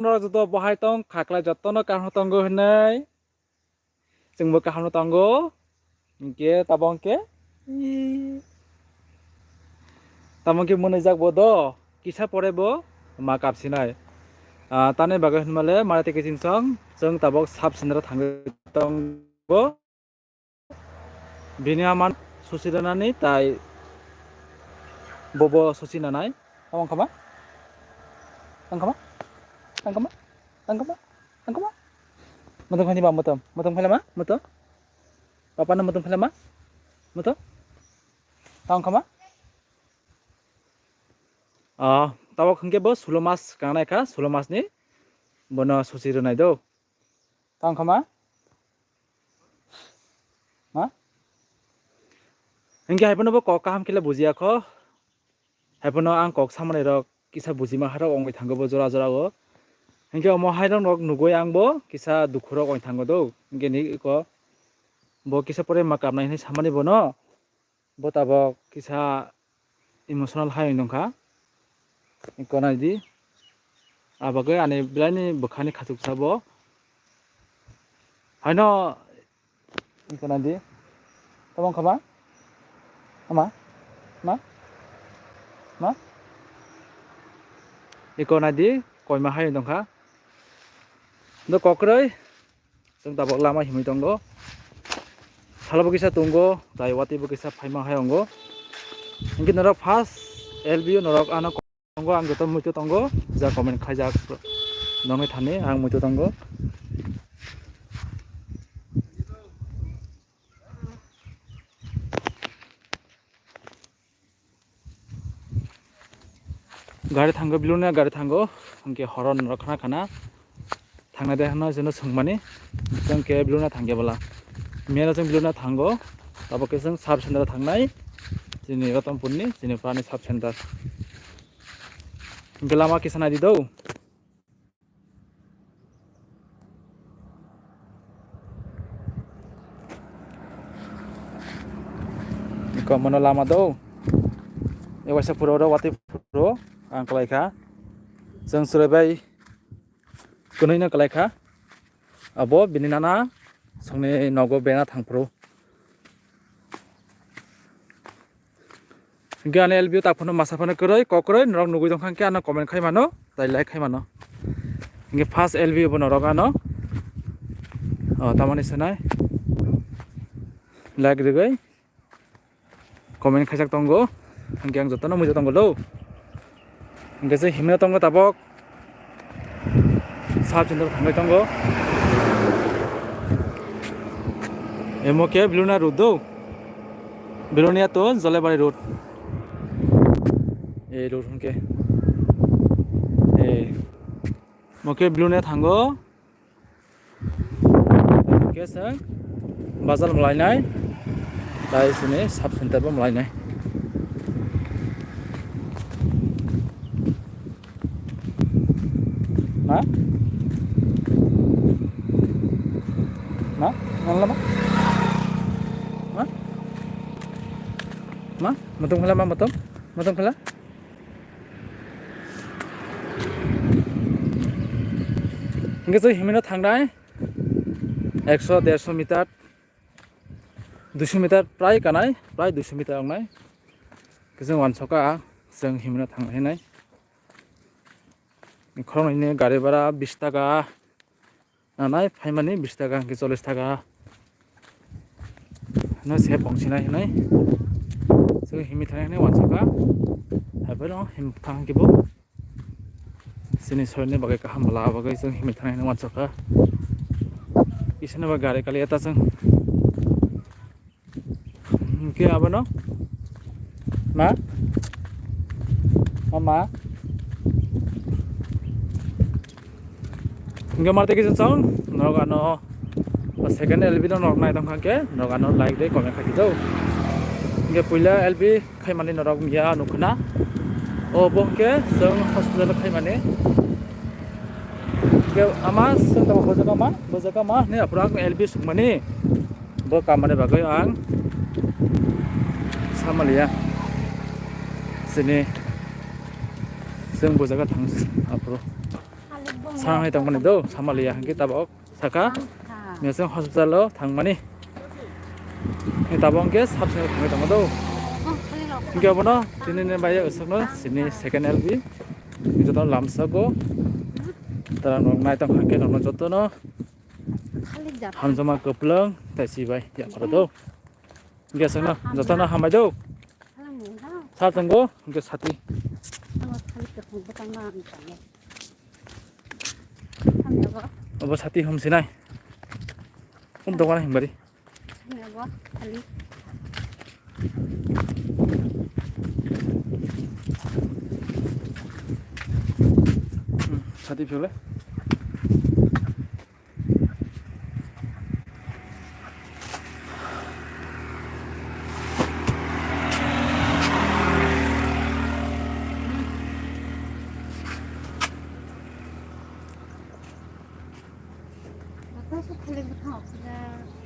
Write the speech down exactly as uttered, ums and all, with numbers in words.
Norok joto bahai tong khaklai jotono kaham tongo hinwi. Chwngbo kaham no tongo. Hinkhe tabok hinkhe tabok hinkhe mwnwijak bo do kisa pore bo ma kapsinai. Ah, tani bagwi hinmale mara tei kiching song chwng tabok sub center thangwi tongo. Bini ama susi rwnani tai bobo susi nanai. Tamo wngkha ma? Wngkha ma? Wngkha ma? Wngkha ma? Wngkha ma? Mutung khaini ba mutung. Mutung khaila ma? Mutung. Papa no mutung khaila ma? Mutung. Tamo wngkha ma? Ah, tabok hinkhe bo sulo mas kangnai kha, sulo mas ni bono susi rwnai do. Tamo wngkha ma? Ha? Hinkhe hai phano bo kok kaham khe le bujiya kho. Hai phano ang kok samani rok kisa bujima harok wngwi thango bo jora jora o. Hinkhe omo hai rok nugwi ang bo kisa dukhu rok wngwi thango do. Hinkhe ni iko bo kisa pore ma kapnai hinwi samani bono. Bo tabok kisa emotional hai wng tongkha. Iko nai di. Abagwi ani belai ni bwkha ni khachuksa bo. Haino iko nai di. Tamo wngkha ma? Ama? Ma? Ma? Iko nai di. Koima hai wng tongkha. Do kokroi. Chwng tabok lama himwi tongo. Salo bo kisa tongo, tai watwi bo kisa phaima hai ongo. Hinkhe norok first L B o norok ano tongo, ang joto muitu tongo, ja comment khaijak nongni thani ang muitu tongo. Gari thango, Bilonia gari thango, hwnkhe horo norok khna khna thangnai de hwnwi chwngno swngmani, chwng khe Bilonia thangya bwla. Miyano chwng Bilonia thango, tabok khe chwng sub center thangnai, chini Ratanpurni, chini Prani sub center. Hwnkhe lama kisa nai di do. Iko mono lama do. E waisa phuro oro watwi phuro ang kwlai kha. Chwng chwrai bai kwnwi no kwlai kha. Abo bini nana songni nogo bena thang phuru. Hinkhe ani L B o tak phano masa phano kwrwi, kok kwrwi norok nugwi tongkha hinkhe ano comment khai mano, tai like khai mano. Hinkhe first L B o bo norok ano, o, tamani sanai like rwgwi comment khaijak tongo. Hinkhe ang jotono muitu tongo lo. Hinkhe je himna tongo tabok. Sub center thangwi tongo. Emo khe Bilonia road do. Bilonia to Jolebari road. E road hwnkhe. E. Mo khe Bilonia thango. Khe chwng bazar malainai, tai sini sub center bo malainai. Ma? Ma? Nang lama? Ma? Ma? Mutung phala ma mutung? Mutung phala? Hingke chwng himino thangnai ekso, derso meter, duiso meter prai kanai, prai duiso meter wngnai. Hingke chwng uansukha chwng himino thangnai hinwi. Khoroknwini gari bhara bis taka. Nanai phaimani bis taka hwnkhe chollish taka no se bongsinai hinwi. Chwng himwi thangnai hinwi uansukha. Haiphano himthang hwnkhe bo chini sorirni bagwi kaham bwla, abo bagwi chwng himwi thangnai hinwi uansukha. Isini bo gari kaliya ta chwng. Hingke abono ma? O ma? Hingke marte kisa chong, norok ano o second L B no norok nai tongkha khe, norok ano like de comment khai di do. Hingke puila L B khaimani norok miya nukhuna. O bo hingke chwng hospital khaimani. Hingke ama chwng tamo bojak ama, bojak ama hwnwi aphuru ang L B sukmani. Bo kamani bagwi ang samaliya. Sini chwng bo jaga thang aphuru. Sanai tongmani do, samaliya hwnkhe tabok saka. Meseng hospital o thangmani. Tabok hwnkhe sub center thangwi tongo do. Hwnkhe abono tini ni bai aswkno sini second L B. Joto lamsago. Tara nok nai tong kha khe nok jotono. Hamjama kwplwng tei si bai yapharo do. Hwnkhe aswkno jotono hambai do. Sa tongo hwnkhe sati. Obo sati hum sinai. Um dogan himbari. Hmm, sati phiyole. Atas khali bwkhang oxygen.